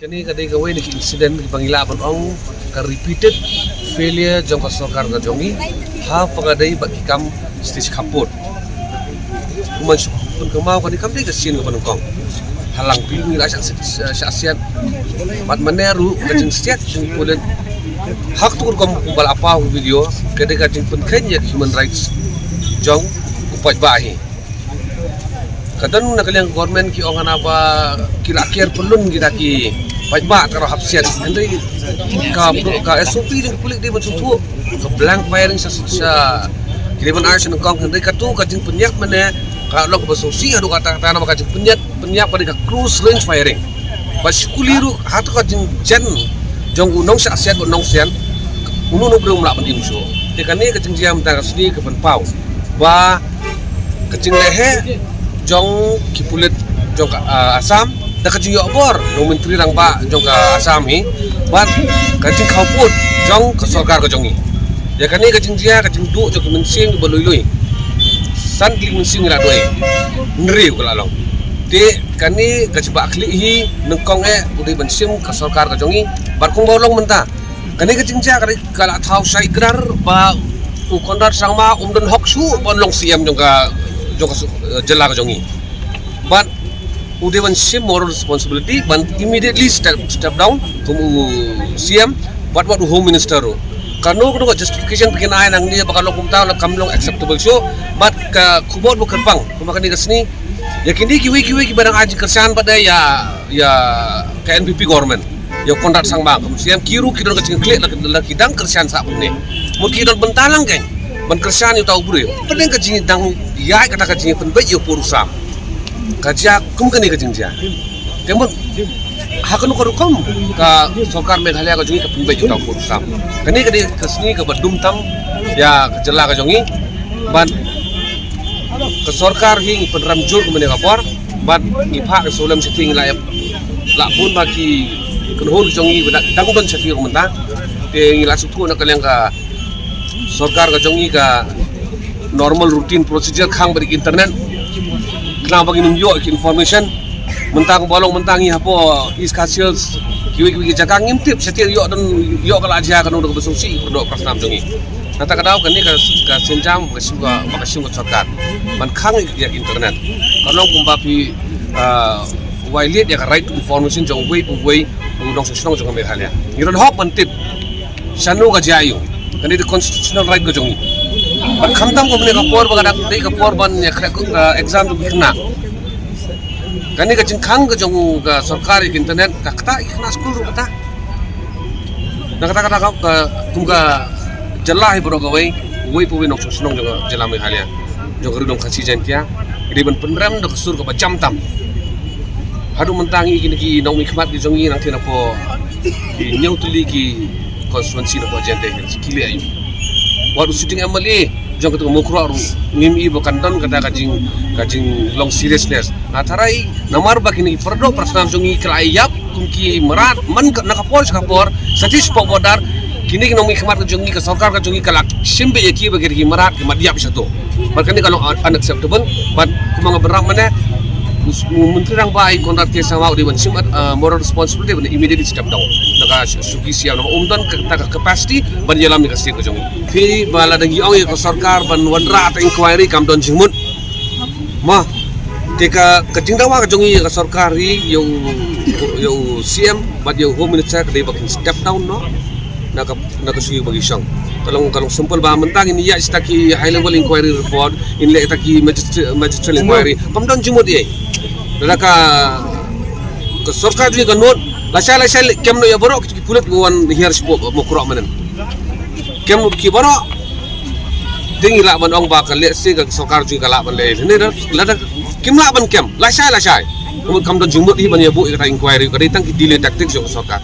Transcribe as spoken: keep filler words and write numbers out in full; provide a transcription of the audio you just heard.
Kane ka dei kawei na ki incident kiba ngi lah ban ong ka repeated failure jong ka sorkar ka jong ngi ha kaba dei bad ki kam stage khappud. Kumba shu pynkynmaw, kane kam dei ka sien kaba nyngkong. Halang phi ngi la shah, shah, shah siat. Bad mynne ruh ka jingsiat jong ki pulit, ha katu ka rukom kumba la paw ha video, ka dei ka jingpynkheiñ ïa ka human rights jong u paidbah hi. Ka don na ka liang government ki ong hana ba ki la ker pynlong kita ki paidbah tang hap siat. Hynrei ka, ka S O P jong ki pulit dei ban sngewthuh, ka blank firing sha, sha, ki dei ban ai sha nyngkong. Hynrei katu ka jingpynïap mynne ka long kaba sngewsih haduh katta katta namar ka jingpynïap, pynïap ka dei ka close range firing. Bad shu kuli ruh ha katu ka jingjan jong u nongshah siat bad u nongsiat, uno uno u briew um lah ban im shuh. Te kane ka jingjia mynta ka sngi ka pynpaw ba ka jingleheh jong ki pulit jong ka, ah, Assam da ka jingïoh bor jong u Myntri Rangbah jong ka Assam hi bad ka jingkhawpud jong ka sorkar ka jong ngi. Ïa kane ka jingjia, ka jingduh jong ki mynsiem kiba lui lui, san tylli ki mynsiem ngi la duh, hynriew ka la long. Te kane ka jingbahkhlieh hi nyngkong eh u dei ban shim ka sorkar ka jong ngi. Bad kumba long mynta, kane ka jingjia ka dei ka la thaw shai kdar ba u Conrad Sangma um don hok shuh ban long C M jong ka, jong ka su-, eh, jylla ka jong ngi. Bad u dei ban shim moral responsibility ban immediately step, step down kum u C M bad, bad u Home Minister ruh. Kano kano ka justification ba kin ai nangne ba ka long kumta, la kam long acceptable shuh. Bad ka khubor ba kyrpang kumba kane ka sngi, ïa kine kiwei kiwei kiba dang ai jingkyrshan pat ïa, ïa ka N P P government, ïa u Conrad Sangma kum C M, ki ruh ki don ka jingkylli la, la ki dang kyrshan sah mynne. Mut ki don bynta lang kein ban kyrshan ïa uta u briew. Pdeng ka jingdang ïaid kata ka jingpynbeit ïa u pud u sam, ka jia kum kane ka jingjia. Te mut ha kano ka rukom ka sorkar Meghalaya ka jong ngi ka pynbeit ïa uta u pud u sam. Kane ka dei ka sngi kaba dum tam ïa ka jylla ka jong ngi. Bad ka sorkar hi ngi pynrem jur kumne ka por. Bad ngi phah ka sawlem shatei, ngi la ïa, la bun ba ki kynhun jong ngi ba dang don shatei ruh mynta. Te ngi la sngewthuh na ka liang ka sorkar ka jong ngi ka normal routine procedure khang bad ki internet, khnang ba ngin ym ïoh ki information. Mynta kumba long mynta ngi hapoh East Khasi Hills, kiwei kiwei ki jaka ngim tip shatei ïoh don, ïoh ka la jia kano, da kaba sngewsih ki pyrdoh prasnam jong ngi. Nangta ka daw kane ka, ka sienjam ba ka shim ka, ba ka shim ka sorkar ban khang ïa ki internet. Ka long kumba phi, ah, violate ïa ka right to information jong uwei pa uwei u nongshong shnong jong ka Meghalaya. Ngi don hok ban tip shano ka jia aiu. Kane dei constitutional right ka jong ngi. Bad khamtam kumne ka por ba ka dang dei ka por ban ïa khreh, ah, exam jong ki khynnah. Kane ka jingkhang ka jong ka sorkar ïa ka internet ka ktah ïa ki khynnah skul ruh kata. Na kata, kata ka, ka, kum ka jylla hi baroh kawei, uwei pa uwei u nongshong shnong jong ka jylla Meghalaya, jong ka Ri Lum Khasi Jaiñtia, dei ban pynrem da ka sur kaba jam tam. Haduh mynta ngi kine ki nongmihkhmat ki jong ngi nangtei napoh ki hynñiew tylli ki constituency napoh Jaiñtia Hills ki leh aiu? Wat u sitting M L A jong kata ka Mukroh ruh ngim i ba kan don kata ka jing, ka jinglong seriousness. Nga tharai namar ba kine ki pyrdoh prasnam jong ngi ki la ïap kum ki mrad man ka, na ka por sha ka por, shatei shapoh border, kine ki nongmihkhmat ka jong ngi, ka sorkar ka jong ngi ka la shim beit ïa ki ba ki dei ki mrad, ki mat ïap shato. Bad kane ka long un-, unacceptable. Bad kumba nga bynrap mynne, u, u Myntri Rangbah i Conrad K Sangma u dei ban shim, ah, moral responsibility ban immediately step down na ka shu-, shuki C M namar um don kata ka capacity ban ïalam ïa ka state ka jong ngi. Phi ba la dang ïoh ïa ka sorkar ban wanrah ta inquiry, kam don jingmut. Ma, te ka, ka jingdawa ka jong ngi ïa ka sorkar hi, ïa u, ïa u C M bad ïa u Home Minister ka dei ba kin step down noh na ka, na ka shuki ba ki shong. Ka long, ka long simple ba mynta ngin ïa shita ki high level inquiry report, ngin leh ta ki magistri-, magisterial inquiry. Kam don jingmut ei. Lada ka, ka sorkar jong ngi ka nud, lashai lashai kem noh ïa baroh ki pulit ba wan hiar shapoh Mukroh mynne. Kem ki baroh. Te ngi lah ban ong ba ka lehse ka sorkar jong ngi ka lah ban leh. Hynrei lada kim lah ban kem lashai lashai, kam don jingmut hi ban ïa buh ïa kata inquiry, ka dei tang ki delay tactics jong ka sorkar.